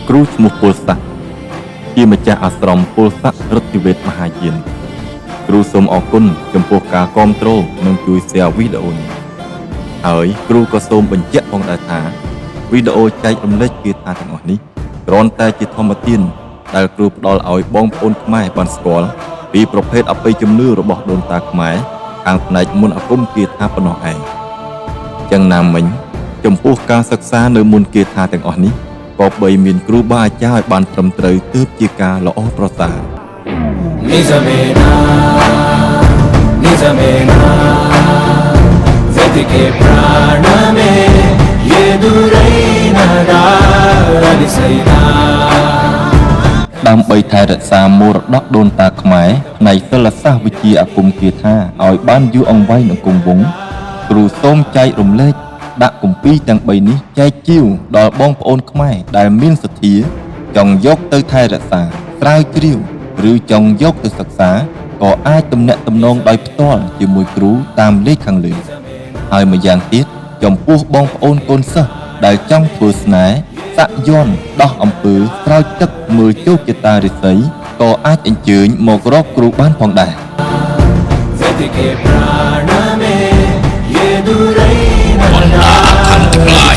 គ្រូឈ្មោះពលស័កជាម្ចាស់អាស្រមពលស័កឫទ្ធិវេទមហាយានគ្រូសូមអរគុណចំពោះការគាំទ្រនិងជួយ share វីដេអូនេះហើយគ្រូក៏សូមបញ្ជាក់ផងដែរថាវីដេអូចែករំលែកគាថាទាំងអស់នេះគ្រាន់តែជាធម្មទានដែលគ្រូផ្ដល់ឲ្យបងប្អូនខ្មែរបានស្គាល់ពីប្រភេទអបិយជំនឿរបស់ដូនតាខ្មែរខាងផ្នែកមន្តអាគមគាថាប៉ុណ្ណោះឯង ចឹងណាមិញចំពោះការសិក្សានៅមន្តគាថាទាំងអស់នេះក៏បីមានគ្រូបាអាចារ្យឲ្យបានត្រឹមត្រូវទើបជាការល្អប្រសើរ నిజమేనా నిజమేనా వెతికే ప్రాణమే ఎదురైనదా అలిసైనా. ដើម្បីថែរក្សាមរតកដូនតាខ្មែរផ្នែកសិលសាស្ត្រវិជ្ជាអាគមគាថាឲ្យបានយូរអង្វែងនិងគង់វង្សគ្រូសូមចែករំលែកដាក់គម្ពីរទាំង3នេះចែកជាវដល់បងប្អូនខ្មែរដែលមានសទ្ធាចង់យកទៅថែរក្សាស្រាវជ្រាវឬចង់យកទៅសិក្សាក៏អាចទំនាក់ទំនងដោយផ្ទាល់ជាមួយគ្រូតាមលេខខាងលើ ហើយម្យ៉ាងទៀតចំពោះបងប្អូនកូនសិស្សដែលចង់ធ្វើស្នេហ៍សាក់យ័ន្តដោះអំពើស្រោចទឹកមើលជោគជតារិស័យក៏អាចអញ្ជើញមករកគ្រូបានផងដែរ వెతికే ప్రాణమే ఎదురైనదా. បណ្ដាអាខណ្ឌទាំងឡាយ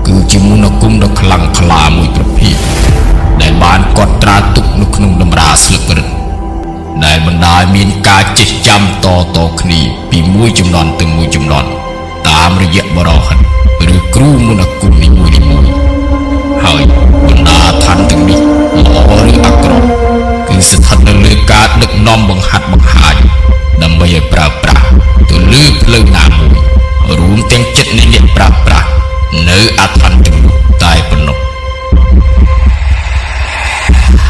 គឺជាមន្តអាគមដ៏ខ្លាំងក្លាមួយប្រភេទដែលបានកត់ត្រាទុកនៅក្នុងតម្រាស្លឹករឹតដែលបណ្ដាលមានការចេះចាំតតគ្នាពីមួយជំនាន់ទៅមួយជំនាន់តាមរយៈបរោហិតឬគ្រូមន្តអាគមនី